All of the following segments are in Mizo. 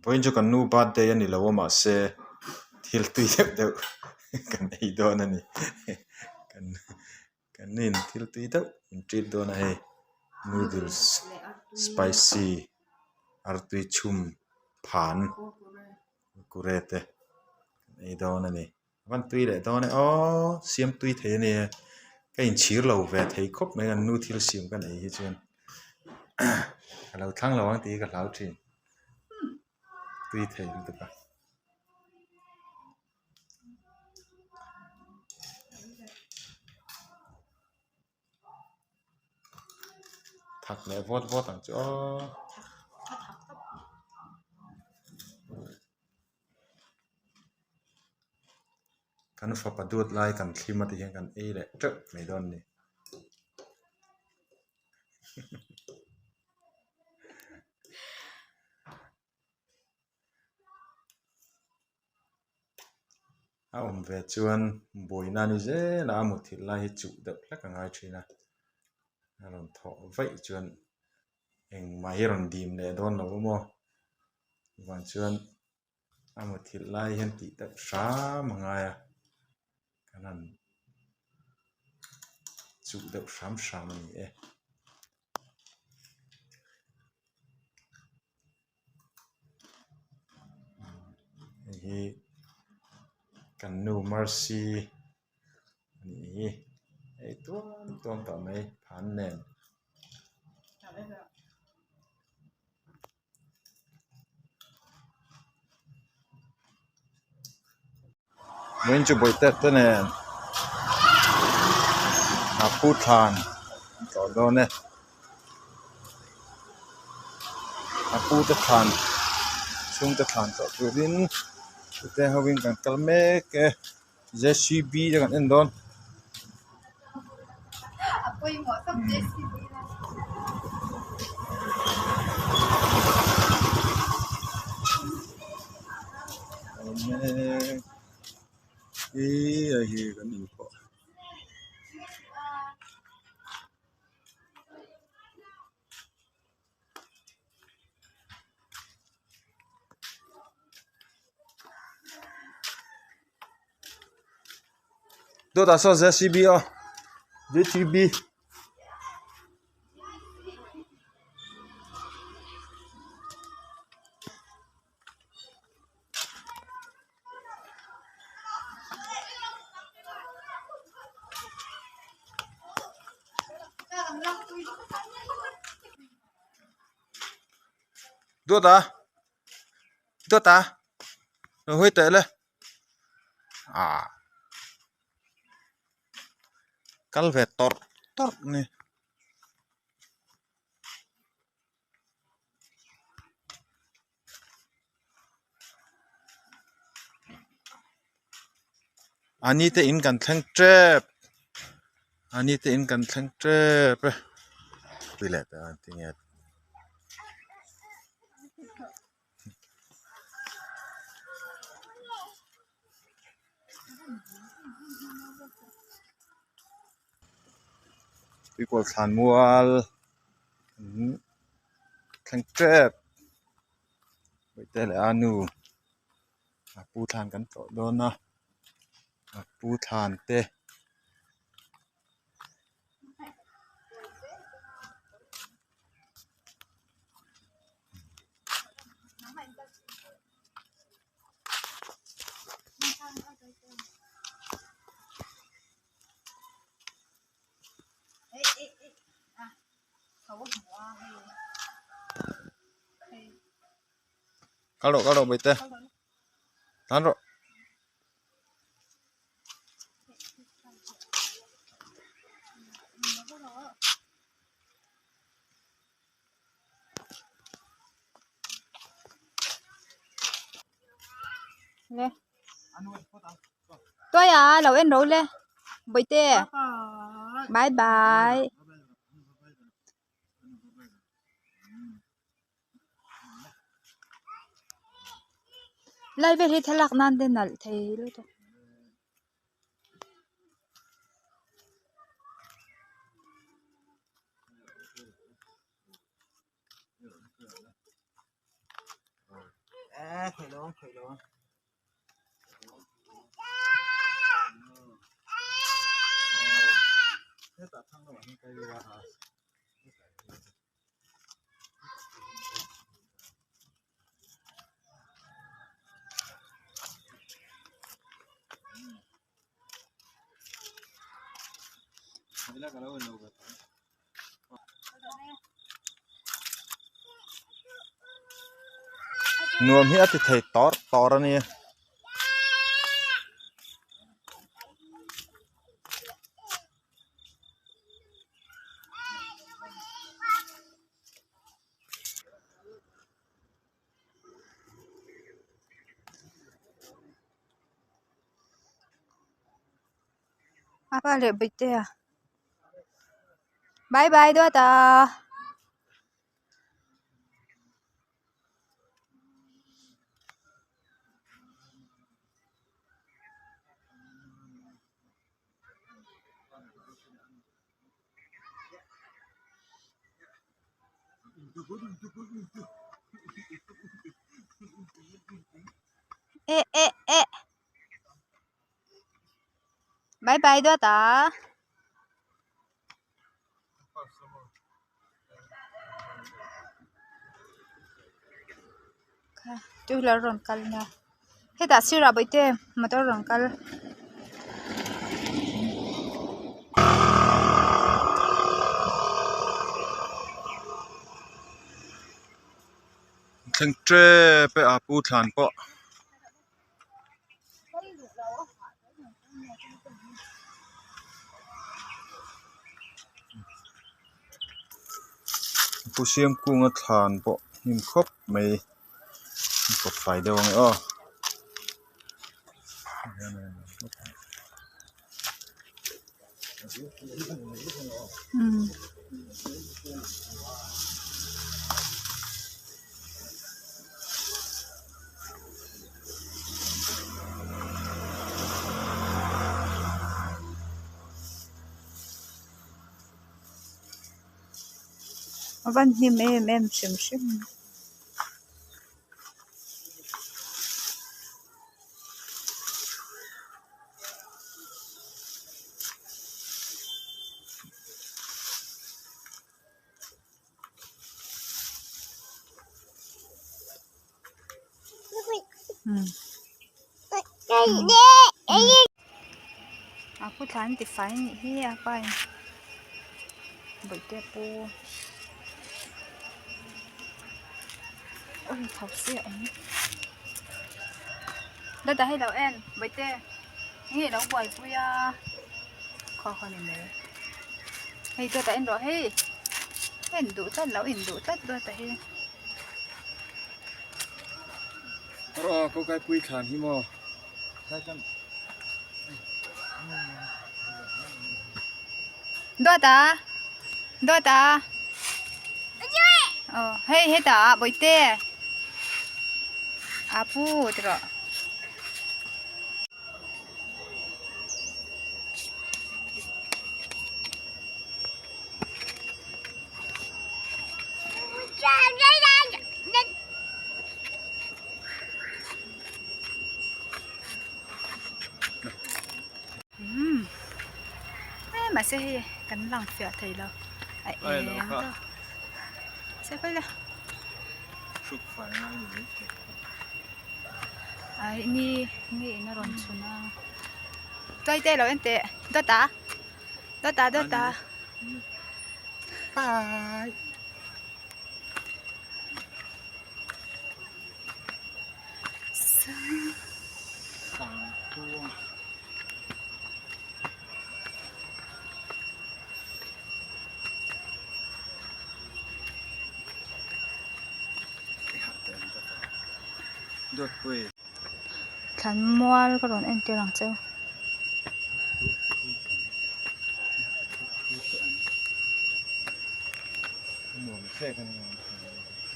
Vawiin chu kan nu birthday a ni lo a mahse thil tui deuh deuh kan ei dawn a ni kan kan nin thil tui deuh min treat dawn a hei noodles spicy artui chhum phan kurkure te kan ei dawn a ni. A van tui leh dawn e aww siam tui thei a nia ka inchhir lo ve thei khawp mai an nu thil siam ka neih hi chuan ka lo thlang lo ang tih hi ka hlau thin tui thei lutuk a. Thak leh vawt vawt ang chu aww. Kan fapa duat lai kan thlim a ti hian kan ei leh teuh mai dawn a ni. A awm ve chuan buaina ni zel a a muthilh lai hi chuh deuh hlek a ngai thin a a rawn thawh vaih chuan engmah hi a rawn dim leh dawn lo maw chuvang chuan a muthilh lai hian tih deuh hram a ngai a kan han chuh deuh hram hram a ni e. Hei hi kan nu Mercy a nih hi hei tuam tuam tawh mai phan nen. Vawiin chu bawihte te nen a pu thlan an tlawh dawn e a pu te thlan chhungte thlan tlawh turin te hovin kan kal mek e J C B te kan en dawn. Ih hei hi kan in pawh. Dawtah sawn JCB aw JCB. Dawt a dawt a lo hawi teh le ah kal ve tawrh tawrh a ni. A ni te in kan thleng tep a ni te in kan thleng tep e pui leh ta tinge. Tuikawl thlan mual thleng tep bawihte leh a nu a pu thlan kan tlawh dawn a a pu thlan te. Kal rawh kal rawh bawihte tan rawh. Le tuai a lo en ro le bawihte bye bye. Lai vel hi thlalak nan te nalh thei lutuk. Nuam hi a ti thei tawr tawr a nia. Apa leh Bawihtea bye bye Duata. Eh eh eh bye bye Duata. Two wheeler rawn kal nia hetah sirah bawihte motor rawn kal. Thleng tep e a pu thlan pawh. Pu Siamkunga thlan pawh hnim khawp mai a kawt fai deuh ang e aw. A van hnim em em hrim hrim. A pu thlan ti fai anih hi a pa in bawihte a pu awi tho se a awm dada hei lo en bawihte nge ilo buaipui a khaw khaw ni mai hei dawt ah en rawh hei en duh tlat lo en duh tlat dawt ah hi. Aw khaw kai pui thlan hi maw Dawt ah dawt ah aw hei hetah bawihte a pu ti rawh. Umm eh mahse hei kan lang fiah thei lo a eng ta se khawi la ai ni ni in a rawn chhun a tlai te lo en teh dawt ah dawt ah dawt ah bye. Thlan mual ka rawn entir ang che u.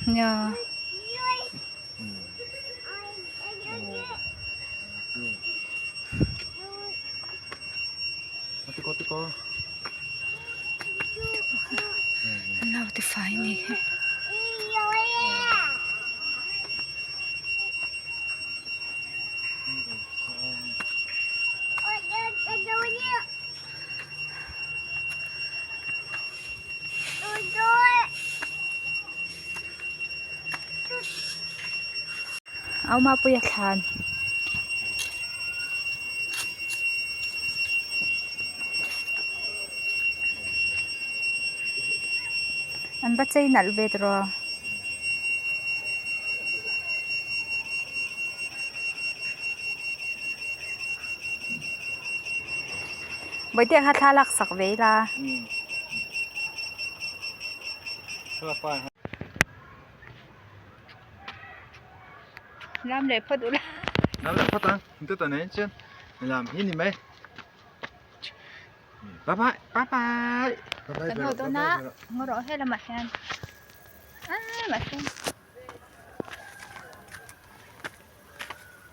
Nia. An lo ti fai a nih hi. Au Mapuia thlan. An va chei nalh ve tawh. Bawihte kha thla lak sak ve ila. Lam leh phawt ula. Lam leh phawt ang. Intu ta nei chuan lam hi ni mai. Bye bye. Bye bye. Kan haw dawn a. Ngaw rawh he lamah hian. Ah mahse.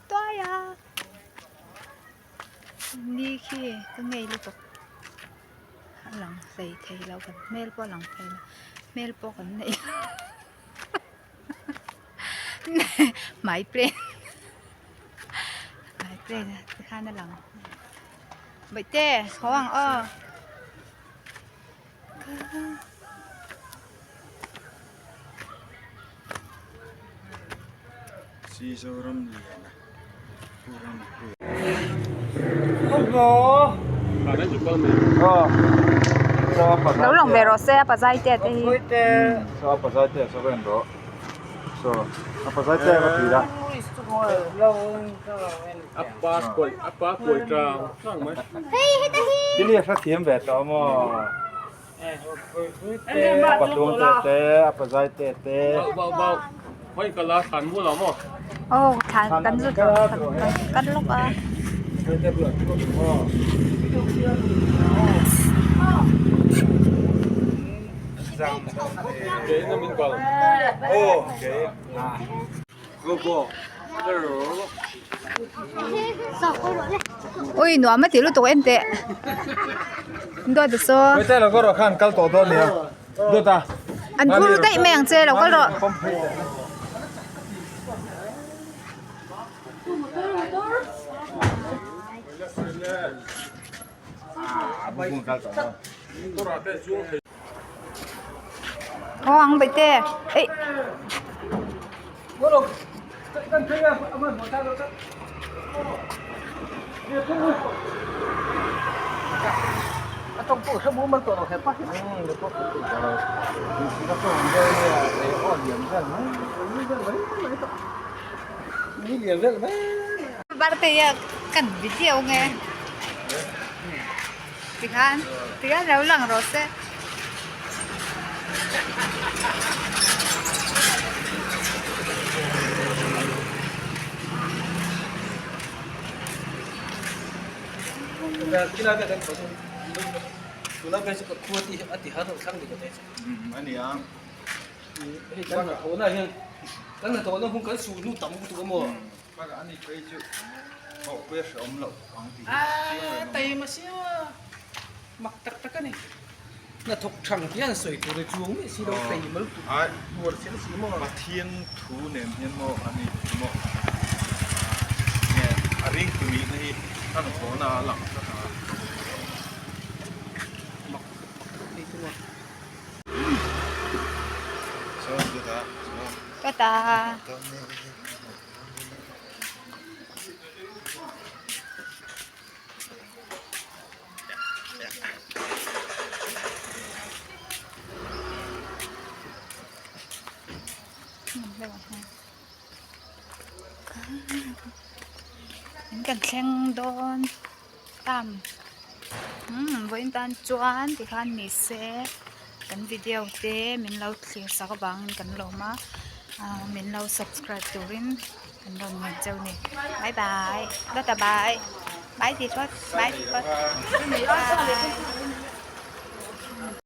Tuai a. Ni khi ka ngei lutuk. A lang hlei thei lo kan hmel pawh a lang thei lo. Hmel pawh kan neih lo. Hmai plen hmai plen a tikhan a lang bawihte haw ang aw Mizoram lian a Pu Rampuia. Lo lang ve rawh se a pazai te te hi. Aw thlan kan zut rawh kan kal lawk a. Ui nuam a ti lutuk em teh dawt a saw an phur daih mai ang che lo kal rawh. Aw ang baihte eih. Bharatiya kan video nge tikhan tikhan lo lang rawh se. Pathian thu nen hian maw a ni maw nge a ringtu nihna hi a hnathawhna a lang tlat a. Tata. In kan thleng dawn tam umm vawiin tan chuan tikhan ni se kan video te min lo thlir sak avangin kan lawm a ah min lo subscribe turin kan rawn ngen cheu a ni bye bye tata bye bye ti phawt bye ti phawt bye.